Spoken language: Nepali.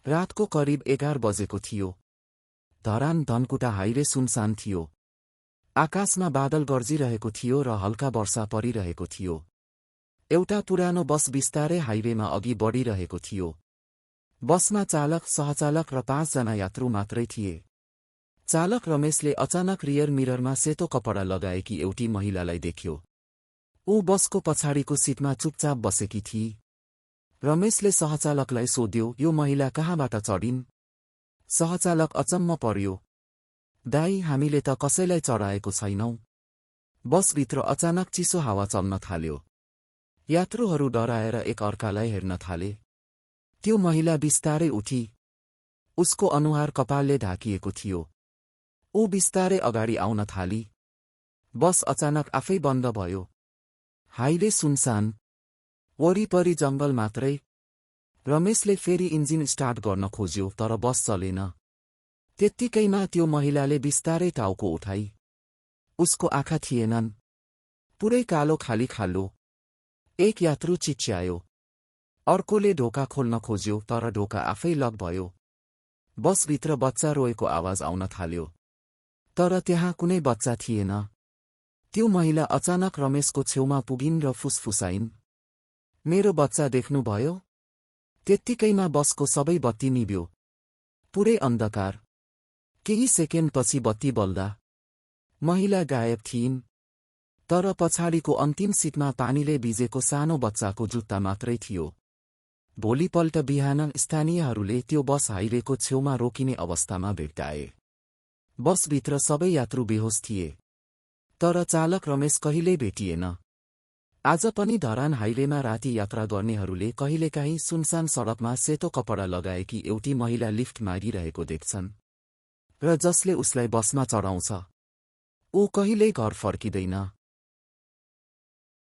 रातको करिब 11 बजेको थियो। धरान धनकुटा हाइवे सुनसान थियो। आकाशमा बादल गर्जिरहेको थियो र हल्का वर्षा परिरहेको थियो। एउटा पुरानो बस बिस्तारै हाइवेमा अघि बढिरहेको थियो। बसमा चालक, सहचालक र 5 जना यात्रु मात्रै थिए। चालक रमेशले अचानक रियर मिररमा सेतो कपडा लगाएकी एउटी महिलालाई देख्यो। ऊ बसको पछाडिको सिटमा चुपचाप बसेकी थिई। रमेशले सहचालकलाई सोध्यो, यो महिला कहाँबाट चढिन्? सहचालक अचम्म पर्यो। दाई, हामीले त कसैलाई चढाएको छैनौं। बसभित्र अचानक चिसो हावा चल्न थाल्यो। यात्रुहरू डराएर एक अर्कालाई हेर्न थाले। त्यो महिला बिस्तारै उठी। उसको अनुहार कपालले ढाकिएको थियो। ऊ बिस्तारै अगाडि आउन थाली। बस अचानक आफै बन्द भयो। हाइवे सुनसान, वरिपरि जङ्गल मात्रै। रमेशले फेरि इन्जिन स्टार्ट गर्न खोज्यो, तर बस चलेन। त्यत्तिकैमा त्यो महिलाले बिस्तारै टाउको उठाई। उसको आँखा थिएनन्। पुरै कालो खाली खाल्लो। एक यात्रु चिच्यायो। अर्कोले ढोका खोल्न खोज्यो, तर ढोका आफै लक भयो। बसभित्र बच्चा रोएको आवाज आउन थाल्यो। तर त्यहाँ कुनै बच्चा थिएन। त्यो महिला अचानक रमेशको छेउमा पुगिन् र फुसफुसाइन्, मेरो बच्चा देख्नुभयो? त्यत्तिकैमा बसको सबै बत्ती निभ्यो। पुरै अन्धकार। केही सेकेन्डपछि बत्ती बल्दा महिला गायब थिइन्। तर पछाडिको अन्तिम सिटमा पानीले भिजेको सानो बच्चाको जुत्ता मात्रै थियो। भोलिपल्ट बिहान स्थानीयहरूले त्यो बस हाइवेको छेउमा रोकिने अवस्थामा भेट्टाए। बसभित्र सबै यात्रु बेहोस थिए। तर चालक रमेश कहिल्यै भेटिएन। आज पनि धरान हाइवेमा राति यात्रा गर्नेहरूले कहिलेकाहीँ सुनसान सडकमा सेतो कपडा लगाएकी एउटी महिला लिफ्ट मागिरहेको देख्छन्। र जसले उसलाई बसमा चढाउँछ, ऊ कहिल्यै घर फर्किँदैन।